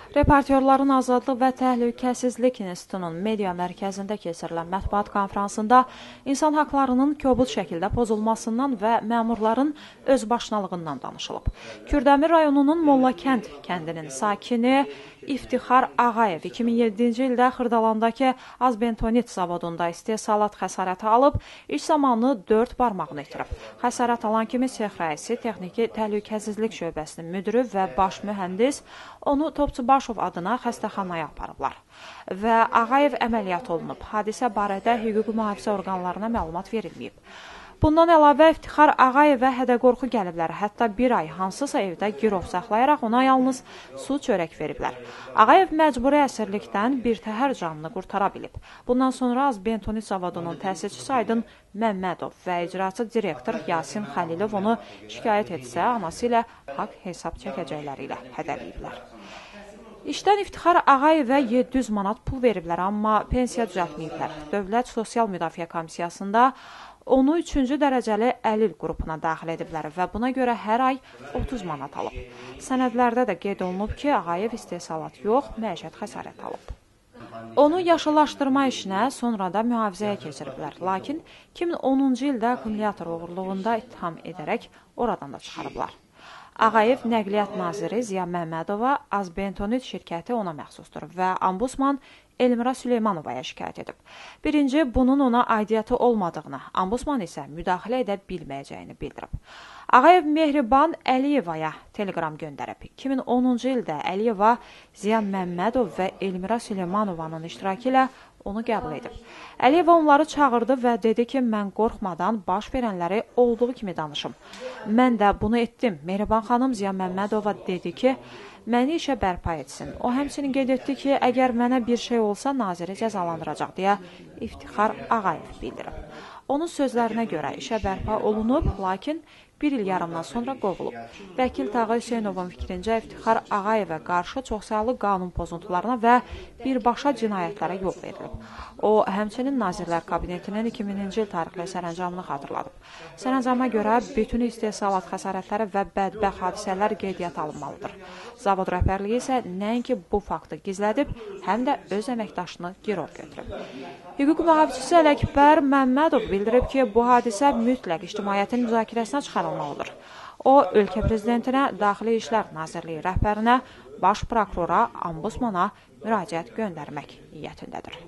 Reportyorların Azadlıq və Təhlükəsizlik İnstitutunun media mərkəzində keçirilən mətbuat konfransında insan haqlarının kobud şəkildə pozulmasından və məmurların özbaşınalığından danışılıb. Kürdəmir rayonunun Mollakənd kəndinin sakini İftixar Ağayev 2007-ci ildə Xırdalandakı Azbentonit zavodunda istehsalat xəsarəti alıb, iş zamanı 4 barmağını itirib. Xəsarət alan kimi sex rəisi, texniki təhlükəsizlik şöbəsinin müdiri və baş mühəndis onu Topçubaşov adına xəstəxanaya aparıblar və Ağayev əməliyyat olunub. Hadisə barədə hüquq mühafizə orqanlarına məlumat verilməyib. Bundan əlavə İftixar Ağayevə hədə-qorxu gəliblər. Hətta bir ay hansısa evdə girov saxlayaraq ona yalnız su çörək veriblər. Ağayev məcburi əsirlikdən bir təhər canını qurtara bilib. Bundan sonra Azbentonit zavodunun təsisçisi Aydın Məmmədov və icraçı direktor Yasin Xəlilov onu şikayət etsə, anası ilə haqq hesab çəkəcəkləri ilə hədələyiblər. İşdən İftixar Ağayevə 700 manat pul veriblər, amma pensiya düzəltməyiblər. Dövlət Sosial Müdafiə Komissiyasında onu 3-cü dərəcəli əlil qrupuna daxil ediblər və buna görə hər ay 30 manat alıb. Sənədlərdə də qeyd olunub ki, Ağayev istehsalat yox, məişət xəsarəti alıb. Onu yaşıllaşdırma işinə sonra da mühafizəyə keçiriblər. Lakin 2010-cu ildə akkumulyator oğurluğunda ittiham edərək oradan da çıxarıblar. Ağayev Nəqliyyat naziri Ziya Məmmədova Azbentonit şirkəti ona məxsusdur və ambusman Elmira Süleymanovaya şikayət edib. Birinci, bunun ona aidiyyəti olmadığını, ambusman isə müdaxilə edə bilməyəcəyini bildirib. Ağayev Mehriban Əliyevaya teleqram göndərib. 2010-cu ildə Əliyeva Ziya Məmmədov və Elmira Süleymanovanın iştirakı ilə onu qəbul edib. Əliyeva onları çağırdı və dedi ki, mən qorxmadan baş verənləri olduğu kimi danışım. Mən də bunu etdim. Mehriban xanım Ziya Məmmədova dedi ki, məni işə bərpa etsin. O həmçinin qeyd etdi ki, əgər mənə bir şey olsa naziri cəzalandıracaq deyə İftixar Ağayev bildirib. Onun sözlərinə görə işə bərpa olunub, lakin bir il yarımdan sonra qovulub. Vəkil Tağı Hüseynovun fikrincə İftixar Ağayevə qarşı çoxsaylı qanun pozuntularına və birbaşa cinayətlərə yol verilib. O, həmçinin Nazirlər Kabinetinin 2000-ci il tarixli sərəncamını xatırladıb. Sərəncama görə bütün istehsalat xəsarətləri və bədbəxt hadisələr qeydiyyata alınmalıdır. Zavod rəhbərliyi isə nəinki bu faktı gizlədib, həm də öz əməkdaşını girov götürüb. Hüquq mühafizəçisi Ələkbər Məmmədov bildirib ki, bu hadisə mütləq ictimaiyyətin müzakirəsinə çıxarılmalıdır. O, ölkə prezidentinə, Daxili İşlər Nazirliyi rəhbərinə, baş prokurora, ambusmana müraciət göndərmək niyyətindədir.